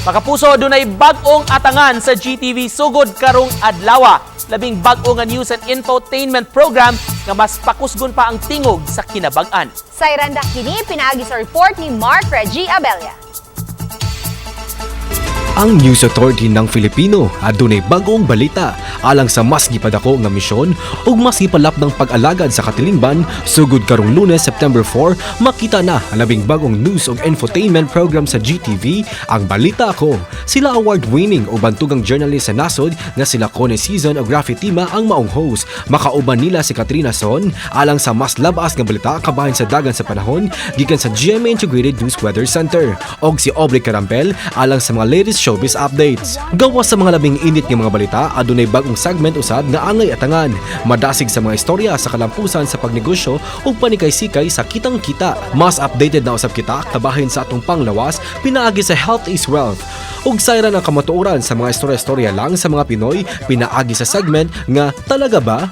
Makapuso, dunay bag-ong atangan sa GTV sugod karong adlawa. Labing bag-o nga news and infotainment program nga mas pakusgon pa ang tingog sa kinabag-an. Sayran da kini pinaagi sa report ni Mark Reggie Abella. Ang News Authority ng Filipino adunay bag-ong balita alang sa mas gipadako nga misyon ug mas gipalapdang pag-alagad sa katilingban. Sugod karong Lunes, September 4, makita na ang labing bag-ong news ug infotainment program sa GTV, ang Balita Ko. Sila award-winning ug bantugang journalist sa nasod nga sila Connie Season ug Rafi Tima ang maong host. Makauban nila si Katrina Son alang sa mas labas nga balita kabahin sa dagan sa panahon gikan sa GMA Integrated News Weather Center og si Aubrey Carampel alang sa mga latest showbiz updates. Gawas sa mga labing init nga mga balita, adunay bag-ong segment usab nga angay atangan. Madasig sa mga istorya sa kalampusan sa pagnegosyo ug panikay-sikay sa Kitang Kita. Mas updated na usab kita kabahin sa atong panglawas pinaagi sa Health is Wealth. Ug sayran ang kamatuoran sa mga istorya-istorya lang sa mga Pinoy pinaagi sa segment nga Talaga Ba?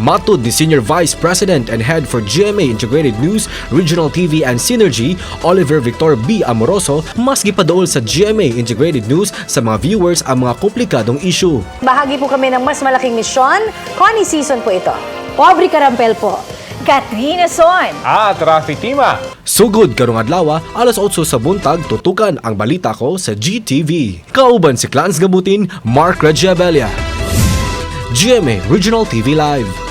Matod ni Senior Vice President and Head for GMA Integrated News, Regional TV and Synergy, Oliver Victor B. Amoroso, mas gipaduol sa GMA Integrated News sa mga viewers ang mga komplikadong issue. Bahagi po kami ng mas malaking misyon. Connie Season po ito. Aubrey Carampel po. Katrina Son. At Rafi Tima. Sugod karong adlaw, alas 8 sa buntag, tutukan ang Balita Ko sa GTV. Kauban si Clans Gabutin, Mark Regiabelia. GMA Regional TV Live.